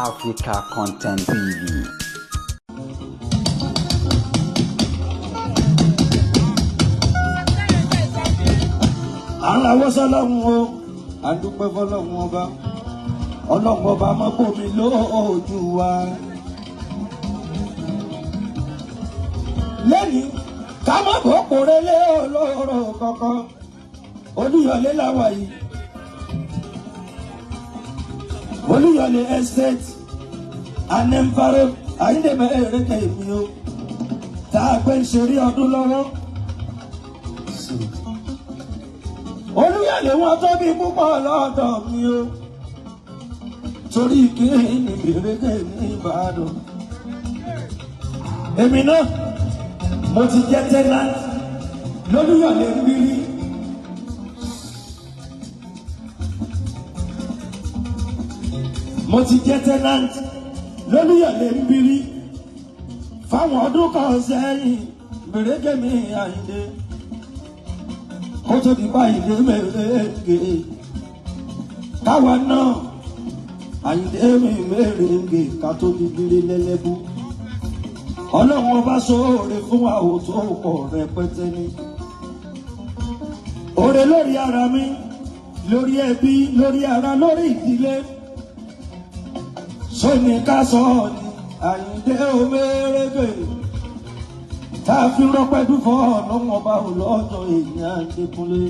Africa Content TV. À ń rawọ́ sọ́lọ́run o, à ń dúpẹ́ fọlọ́run ọba, ọlọ́run ọba mọ́ bòmí lójú wa. Lẹ́yìn ká má bò kórè lé olóró kankan, Olúyọ̀lé làwà yìí, Olúyọ̀lé Estate anẹ́nfàrẹ́ àyíndèmẹ́ èrèké mi o, tá a gbé ń ṣeré ọdún lọ́wọ́. Olúyọ̀lé wọn tóbi púpọ̀ lọ́dọ̀ mi o, torí kí ni mèrèké ní Ìbàdàn. Èmi náà mo ti jẹ́ tenant lÓlúyọ̀lé ń bírí. Mo ti jẹ́ tenant lÓlúyọ̀lé ń bírí fáwọn ọdún kan sẹ́yìn, mèrèké mi Àyìndé, kó tó di báyìí lé mèrèké káwa náà Àyìndé mi mèrèké ká tó di bírí lẹ́lẹ́bú. Ọlọ́run ọba sóore fún wa ò tó pọ̀ rẹpẹtẹ ni. Oore lórí ara mi, lórí ẹbí, lórí ara, lórí ìdílé. Sóni ká sọ ọ́ ni Àyìndé omérèké tá a fi rọpẹ́ dúfọ́ ọlọ́run ọba ò lọ́jọ́ èèyàn Adékúnlé.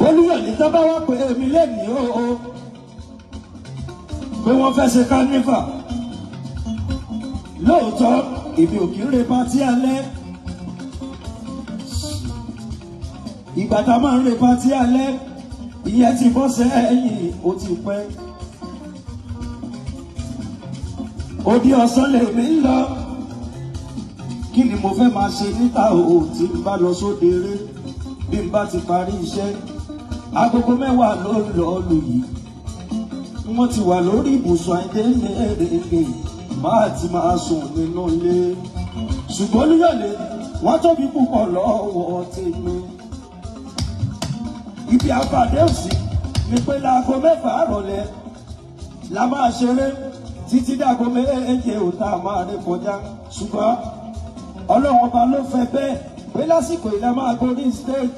Olúyọ̀lé tó bá wá pé èmi lẹ́nìí o pé wọ́n fẹ́ ṣe kánífà, lóòótọ́ èmi ò kí ń re patí alẹ́. Ìgbà tá a máa ń re patí alẹ́, ìyẹn ti bọ́ sẹ́yìn, ó ti pẹ́. Òdi ọ̀sán lèmi ń lọ, kí ni mo fẹ́ máa ṣe níta o tí n bá lọ sóde eré? Bí n bá ti parí iṣẹ́, agogo 10 ló ń lọ lù yìí, wọ́n ti wà lórí ibùsùn. Àìdé mèrèké máa ti máa sùn nínú ilé. Ṣùgbọ́n Olúyọ̀lé wọ́n tóbi púpọ̀ lọ́wọ́ tèmi. Ibi àpàdé òsì ni pé láago 6 àrọ̀lẹ́ la máa ṣeré títí dàgó 7 ò tá a máa rí kọjá. Ṣùgbọ́n ọlọ́run ọba ló fẹ́ bẹ́ẹ̀ pé lásìkò ìlà máa gorí stage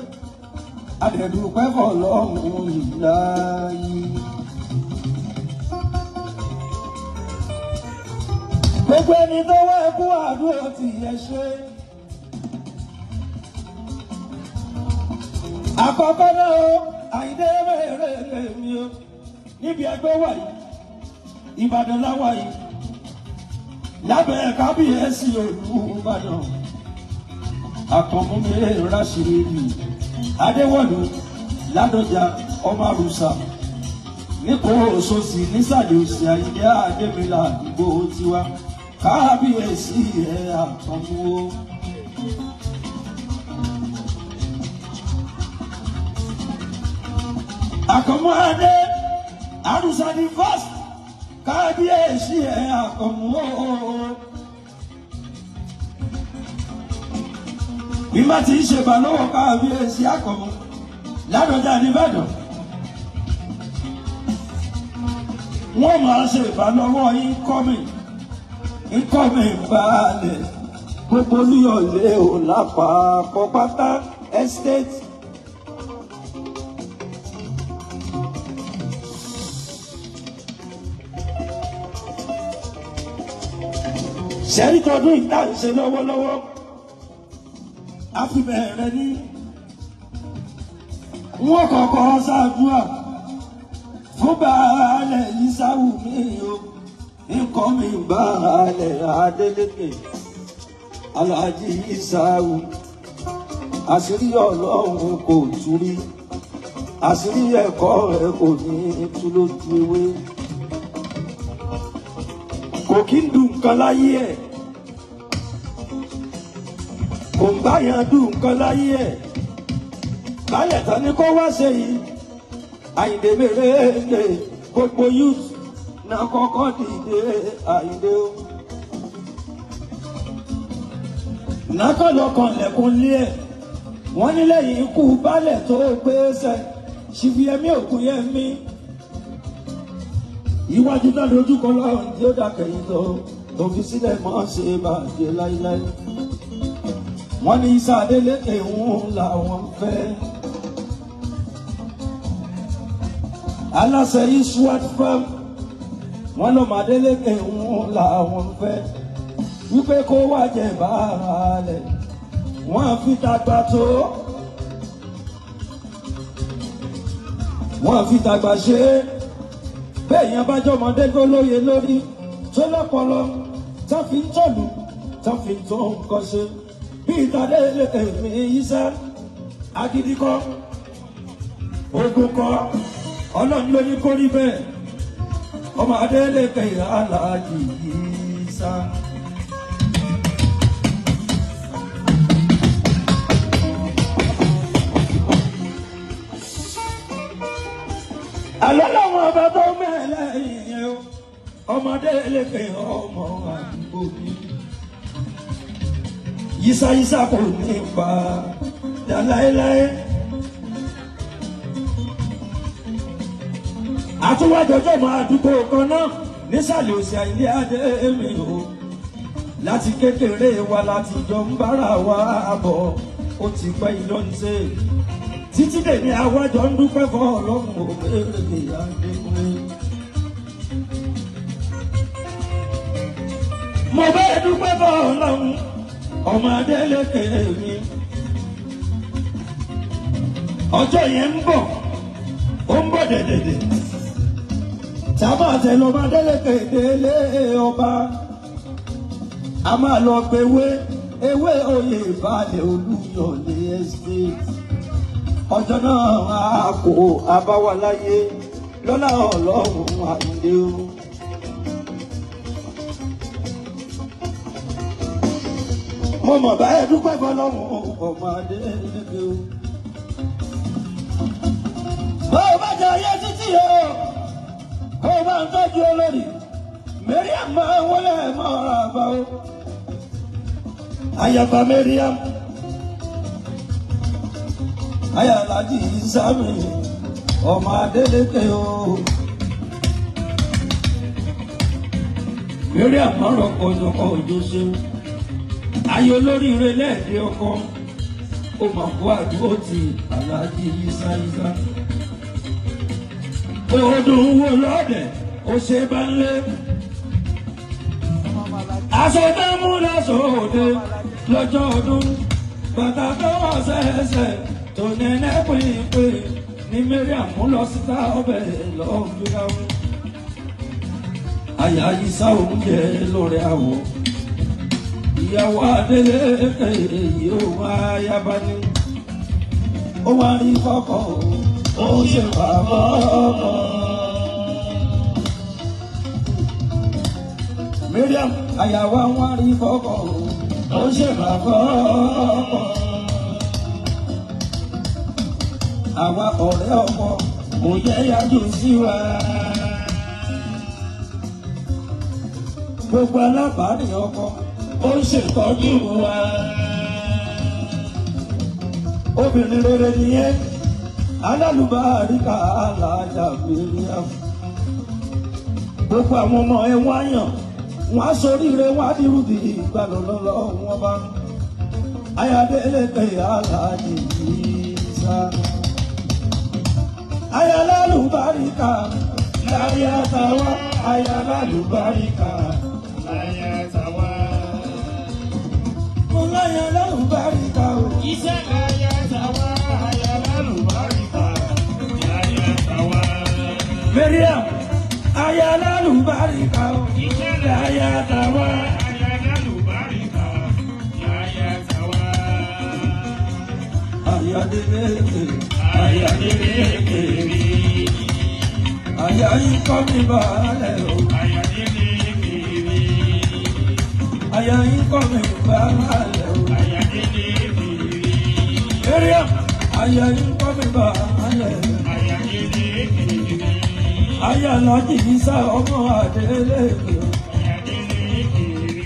adẹ̀dùpẹ́ fọlọ́run ìlàyé. Gbogbo ẹni tó wá, ẹkú àdúrà ti yẹ ṣe. Àkọ́kọ́ náà o, Àyìndé mẹ́rẹ̀ẹ́rẹ́ mi o, níbi ẹgbẹ́ wà yìí, Ìbàdàn láwà yìí, lábẹ́ kábíyèsí Olúbàdàn Àkànmú Rásìrì Adéwọ̀lú Ládọjà, ọmọ àrùsà nípò òṣòṣì nísàlẹ̀ òsì. Àyìndé Àdémilà àdúgbò tiwa, kábíyèsí ẹ̀ Àkànmú o. Àkànmú Adé Àrùsà the first, kábíyèsí ẹ̀ Àkànmú o. Bí má ti ń ṣe bà lọ́wọ́ kábíyèsí Àkànmú Ládọjà nìbàdàn, wọ́n máa ṣe ìbálọ́wọ́ incoming baálẹ̀ gbogbo Olúyọ̀lé ò lápapọ̀ pátá estate. Sẹ́rí tọdún ìta ń ṣe lọ́wọ́lọ́wọ́, a fi bẹ̀rẹ̀ ní wọ́n kọ́kọ́ ṣàdúrà fún baálẹ̀ Ìsáwù mi o, nǹkan mi baálẹ̀ Adélékè Alhaji Ìsáwù. Àṣírí ọlọ́run kò túrí, àṣírí ẹ̀kọ́ rẹ̀ kò ní tú lójú ewé, kò kí ń dùn nǹkan láyé ẹ̀, kò ń báyàn dùn nǹkan láyé ẹ̀. Báyẹ̀ tán ni kó wá ṣe yìí, Àyìndé mèrèlè, gbogbo youth náà kọ́kọ́ dìde. Àyìndé o, nákọ́lọ́kàn lẹ̀kùn lé ẹ̀, wọ́n ní lẹ́yìn ikú baálẹ̀ tó gbéṣẹ́ Ṣìfìyẹmí Ògúnyẹmí. Iwájú náà lójúkọ lọ́run tí ó dàkẹ́yìn tó tó fi sílẹ̀ mọ́ ṣe bàjẹ́ láíláí. Wọ́n ní Isa Adeleke ń làwọn fẹ́. Aláṣẹ Iswat Farm wọ́n lọ́mọ Adeleke ń làwọn fẹ́. Wípé kó wá jẹ baálẹ̀, wọ́n fi tàgbà tó. Wọ́n fi tàgbà ṣe é. Bẹ́ẹ̀ yẹn bá jọmọdé tó lóye lórí tó lọ́pọlọ tó fi ń tọ̀lù tó fi ń tó nǹkan ṣe. Bí Adeleke mi Isa agídí kọ́, ogun kọ́, Ọlọ́run ló ní kó rí bẹ́ẹ̀. Ọmọ Adeleke Alhaji Isa. Àlọ́ làwọn ọba tó mẹ́lẹ̀ yẹn o, ọmọ Adeleke ọmọ àdúgbò mi. Yísá Yísá kò ní pa dá láéláé. Àtúwájọjọ́ máa dúpọ̀ kan náà nísàlẹ̀ òsì àìlé adé mi o. Láti kékeré wa láti jọ ń bára wa bọ̀, ó ti pẹ́ ìlọ́nṣe. Títí dèmi àwájọ ń dúpẹ́ fún Ọlọ́run òkèèrè Adékúnlé. Mo bẹ́ẹ̀ dúpẹ́ fún Ọlọ́run ọmọ Adeleke mi. Ọjọ́ yẹn ń bọ̀, ó ń bọ̀ dẹ̀dẹ̀dẹ̀. Tàbá àtẹnumọ́ Adeleke délé ọba. A máa lọ pe ewé, ewé oyè ìbàlẹ̀ Olúyọ̀lé estate. Ọjọ́ náà a kò abáwa láyé lọ́lá Ọlọ́run àìlè o. Mo mọ̀ báyẹn dúpẹ́ fọlọ́run ọmọ Adeleke o. Bó o bá jẹ ayé títí o, kó o bá ń tọ́jú olórí, Mariam máa wọlé mọ́ra bá o. Ayaba Mariam, Ayalaji Sami, ọmọ Adeleke o. Mariam mọ̀rọ̀ kọjọkọ òjò ṣeun. Ayé olóríire lẹ́ẹ̀dẹ́ ọkọ, ó mà kó àdúró ti Alhaji Isa Isa. Ọdún wo lọ́dẹ̀ ó ṣe bá ń lé. Aṣọ tó mú lọ́sọ̀ọ́dẹ lọ́jọ́ ọdún, bàtà tó wọ̀ sẹ́sẹ̀ tó nẹ́nẹ́ pínpín ní Mariam mú lọ síta ọbẹ̀ lọ́ọ́ fíra mú. Àyà Isa oúnjẹ lórí àwọ̀. Ìyàwó Adeleke yóò wá yaba ní. Ó wá rí kọ́kọ́ ó ṣe bàbá ọkọ. Mariam àyàwó wá rí kọ́kọ́ ó ṣe bàbá ọkọ. Àwa ọ̀rẹ́ ọkọ kò jẹ́ yájú sí wa. Gbogbo alábàárìn ọkọ ó ń ṣètọ́jú wa. Obìnrin rere nìyẹn, alálùbáríkà alájà Mariam. Gbogbo àwọn ọmọ ẹ wá yàn, wọ́n á soríire, wọ́n á dírúdì ìgbàlọ́lọ́lọ́ wọn bá. Ayadélépè Alhaji Isa. Ayalálùbáríkà láyé àtàwá, ayalálùbáríkà láyé àtàwá. Mo láyé alálùbáríkà o. Iṣẹ́ láyé àtàwá, ayalálùbáríkà láyé àtàwá. Mariam, ayalálùbáríkà o. Iṣẹ́ láyé àtàwá, ayalálùbáríkà láyé àtàwá. Ayadélépè, Ayadélépè mi. Àyà yín kọ́ mi balẹ̀ o. Ayadélépè mi. Àyà yín kọ́ mi balẹ̀ o. Ayadélépè mi. Mariam, àyà yín kọ́ mi balẹ̀ o. Ayadélépè mi. Àyà Alhaji Isa ọmọ Adeleke o. Ayadélépè mi.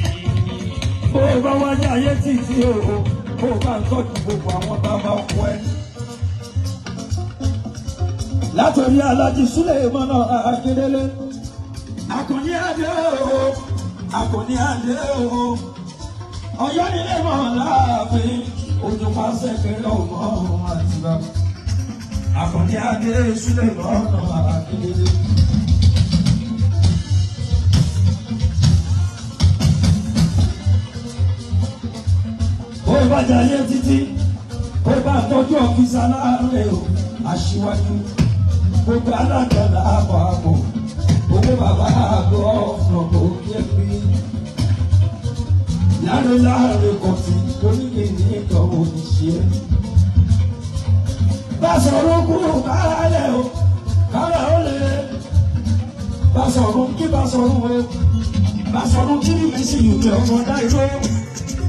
Bó o bá wáyé ayé títí o, bó o bá ń tọ́jú gbogbo àwọn bàbá ọkọ ẹ. Látòrí Alhaji Sulemana Akindele, Àkànní Adé o, Àkànní Adé o, Ọ̀yọ́ nílé mọ̀ láàfin, ojú pàṣẹ kẹrẹ ọmọ àtìbá. Àkànní Adé sílẹ̀ lọ́nà àkìlélé. Ó bá jayé títí, ó bá tọ́jú ọ̀fíìsà láàárẹ̀ o, aṣíwájú. Gbogbo alága làbọ̀ àbọ̀, owó bàbá àgọ́ ọ̀fọ̀ kò kí ẹ bí. Láre láre kọ̀tì oníkèéní ìtọ́wò ní ṣe é. Báṣọ̀run kúrò kárálẹ̀ o, kára ó lè. Báṣọ̀run kí Báṣọ̀run o, Báṣọ̀run kí ní mi sì yùtẹ̀ ọmọ dáìró.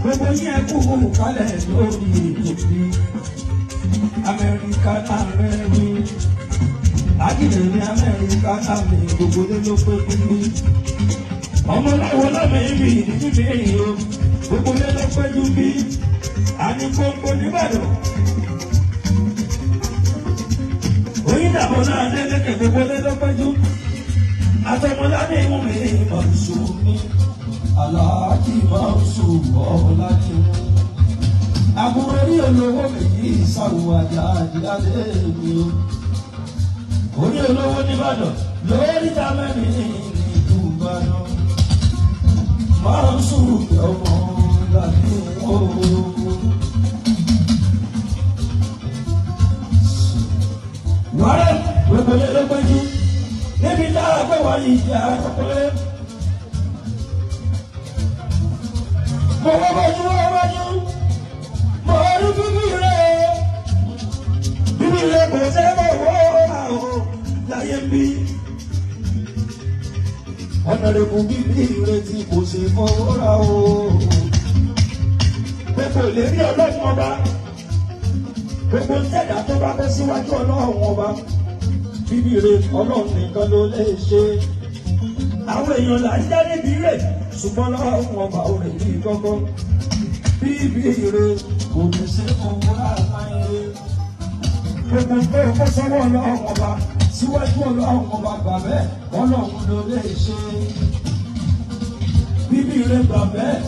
Gbogbo yín ẹ kú kálẹ̀ lórí èdè. Amẹ́ríkà náà rẹ̀ wí. Akíndé ní Amẹ́ríkà náà mi gbogbo lé ló pé kúndé. Ọmọláwo lábẹ́ ibi ìdíjú mi o, gbogbo lé ló pé jú bí. Àní gbogbo nìbàdàn. Oyíndàbọ̀ náà lẹ́lẹ́kẹ̀ gbogbo lé ló pé jú. Àtọmọlá ní ìmú mi mọ̀ọ́sù mi. Aláàjì mọ̀ọ́sù ọ̀la ní mú. Àbúrò rí olówó mi yìí sáwọ́ àjà àjíláde mi o. Orí olówó nìbàdàn lórí ta mẹ́rin ní ìlú Ìbàdàn. Máa ń sùúrù pé ọmọ làbí wò ó. Wàrẹ́ gbogbo lé ló péjú níbi tá a pé wọ́n yìí jẹ́ àkọkọ́lé. Mo wọ́n bójú wọ́n bójú, mo rí bíbí rẹ̀, bíbí rẹ̀ kò sẹ́ mọ̀ wọ́n o láyé bí. Ọ̀nàrẹ́bù bíbí rẹ̀ tí kò ṣe fọwọ́ ra o. Pé kò lè rí ọlọ́run ọba. Gbogbo tẹ̀dá tó bá bẹ́ síwájú ọlọ́run ọba. Bíbí rẹ̀ ọlọ́run nìkan ló lè ṣe. Àwọn èèyàn là ń jáde bí rẹ̀ ṣùgbọ́n ọlọ́run ọba ò rè ní kọ́kọ́. Bíbí rẹ̀ kò ní ṣe fọwọ́ ra láyé. Gbogbo pé kó sọ́wọ́ ọlọ́run ọba síwájú ọlọ́run ọba gbà bẹ́ẹ̀ ọlọ́run ló lè ṣe. Bíbí rẹ̀ gbà bẹ́ẹ̀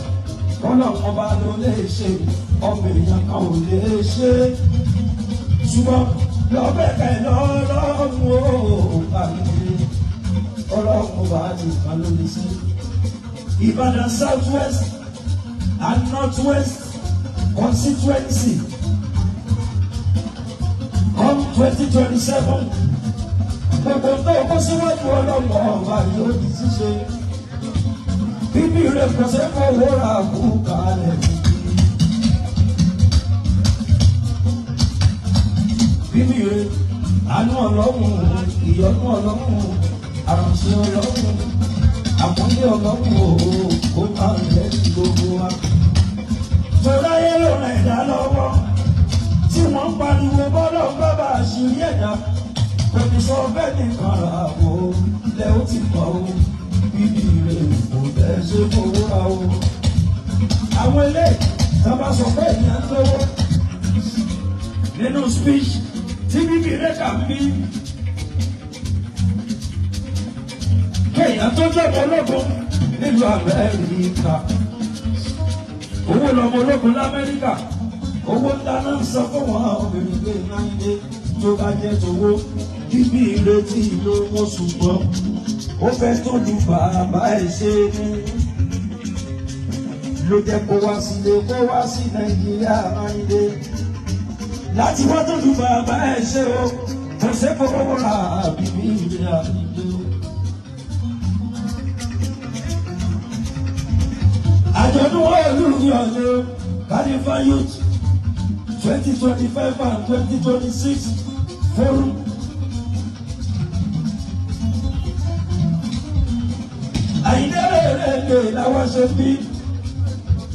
ọlọ́run ọba ló lè ṣe. Ọmọ èèyàn kan ò lè ṣe. Ṣùgbọ́n lọ́bẹ̀ kẹ́ lọ́lọ́run ó àgbè ọlọ́run ọba nìkan ló lè ṣe. Ìbàdàn South West and North West constituency come 2027. Gbogbo tó kó síwájú ọlọ́mọ ọba yóò di ṣíṣe. Bíbí rẹ̀ kò ṣe fowó ra kú kalẹ̀. Bíbí rẹ̀ àánú ọlọ́run, ìyọ́nú ọlọ́run, àránṣẹ́ ọlọ́run, àpọ́nlé ọlọ́run òó kó máa ń lẹ́ sí gbogbo wa. Tọ́láyé ló ràn ẹ̀dá lọ́wọ́ tí wọ́n ń pariwo bọ́lọ̀ bàbá àṣírí ẹ̀dá. Kò sọ bẹ́ẹ̀ nìkan ra o, lẹ́ ó ti mọ̀ o, bíbí rẹ̀ kò tẹ́ ṣe fowó ra o. Àwọn ilé tá bá sọ pé ìyẹn ń lówó nínú speech tí bíbí rẹ̀ kà ń bí. Kéèyàn tó jẹ́ ọmọ ológun nílùú Amẹ́ríkà. Owó lọmọ ológun l'Amẹ́ríkà. Owó ńlá náà ń san fún wọn obìnrin pé náírà tó bá jẹ́ tówó. Bíbí ìrètí lówó ṣùgbọ́n ó fẹ́ tó ju bàbá ẹ̀ ṣe ní. Ló jẹ́ kó wá sílé kó wá sí Nàìjíríà máyídé. Láti wá tó ju bàbá ẹ̀ ṣe o, kò ṣe fowó ra bíbí ìrè àbídé. Àjọ̀dún Olúyọ̀lé Carnival Youth 2025 and 2026 Forum. Àyìndé rẹ̀ làwọn ṣe bí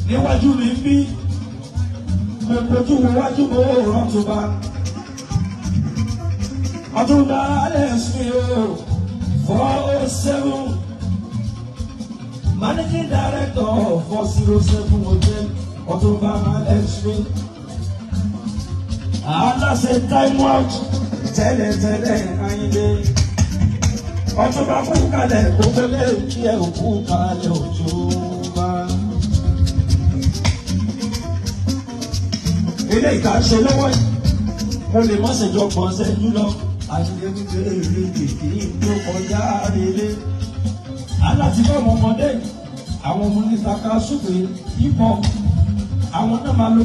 níwájú mi bí mo kojú wájú mo rọ̀túnba ọdúnba lẹ́sìn o 407 managing director 407 hotel ọdúnba lẹ́sìn aláṣẹ time out tẹ́lẹ̀tẹ́lẹ̀ Àyìndé Ọtún bá kú kalẹ̀ gbogbo lé kí ẹ ò kú kalẹ̀ òtún bá. Ilé ìta ṣe lọ́wọ́ yìí, mo lè mọ̀ ṣèjọ pọ̀ ṣẹ́jú lọ. Àṣìlè kékeré rí kìkì tó kọjá rere. Aláti bá àwọn ọmọdé, àwọn ọmọ ní saka súpè hip hop, àwọn náà máa lo.